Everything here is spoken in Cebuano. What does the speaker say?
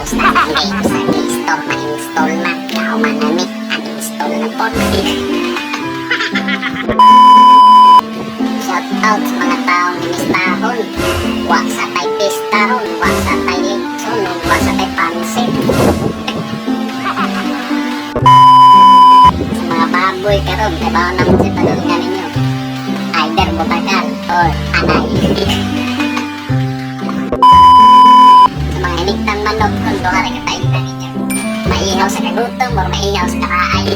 Tapos na ang game sa Play Store, ma-install na. Nauman na ni, uninstall na po. Shout out sa mga taong nimistahon. Wa sa tay pistahon, wa sa tay lechon, wa sa tay pansit. Sa mga baboy karon, trabaho naman sa padulngan ninyo. Either butakal or anay. Sa mga hinigtang manok, kung duha ra ka taigtan ninyo. Maihaw sa kagutom or maihaw sa karaay.